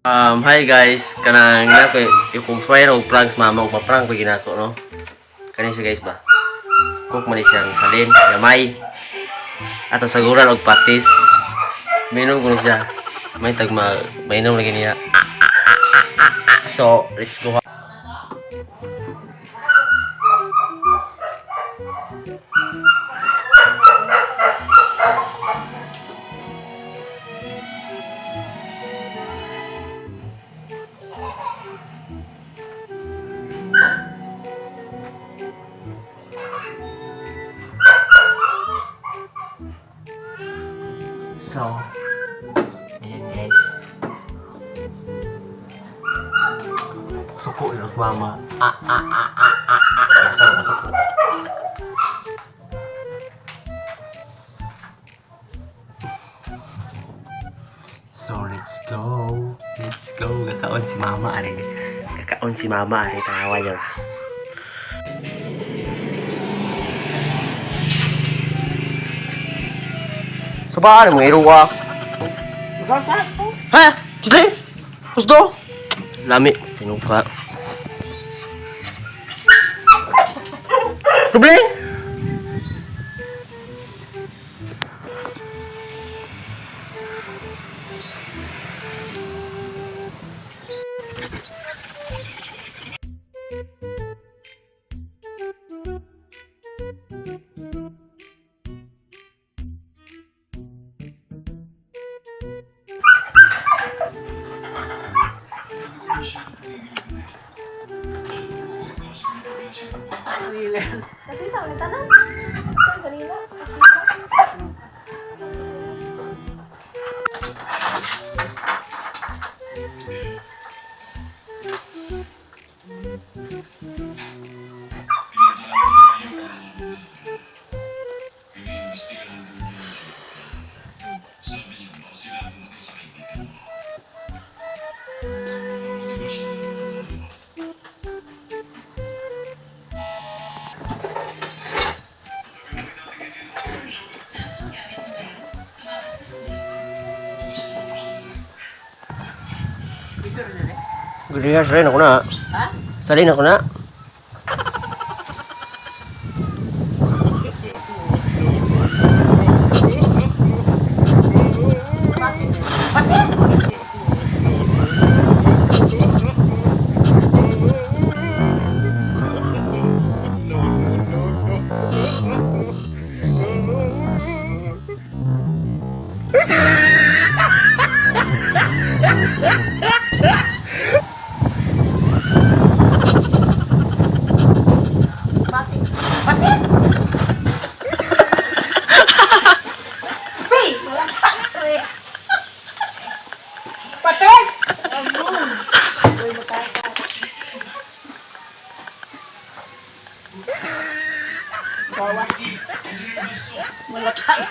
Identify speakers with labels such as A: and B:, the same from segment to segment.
A: Hi guys, kanang na ko ikong sway og pranks mama og pa-prank ko ginako, no. Kani siya, guys, ba. Cook man ni siyang salin, gamay. Ato saguran og patis. Minom ko ni siya. May tag ma mainom lagi niya. So, let's go. So, ayan, guys. Suko ni mama. Ah ah ah ah ah ah. Yasa ko masuko. So, let's go. Let's go. Kakaon si mama, are. Kakaon si mama, are. Tawa niyo lah. Sa ba mga iruwa? Ha? Sige! Gusto? Lami. Tinuka. Rublin!
B: Kasi sa ulit na. Kanina.
C: Iniimbestigahan daw niya siya. Sabi niya, baka sila ang pumatay sa kaibigan mo. Ang motibasyon ng mga.
A: Guriya, salin ako na.
B: Ha?
A: Salin ako na.
B: Patis! Patis! Patis! Pi! Patis! Malakas.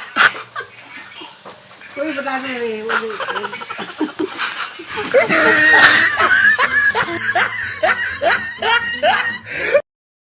B: Uy, batasan eh.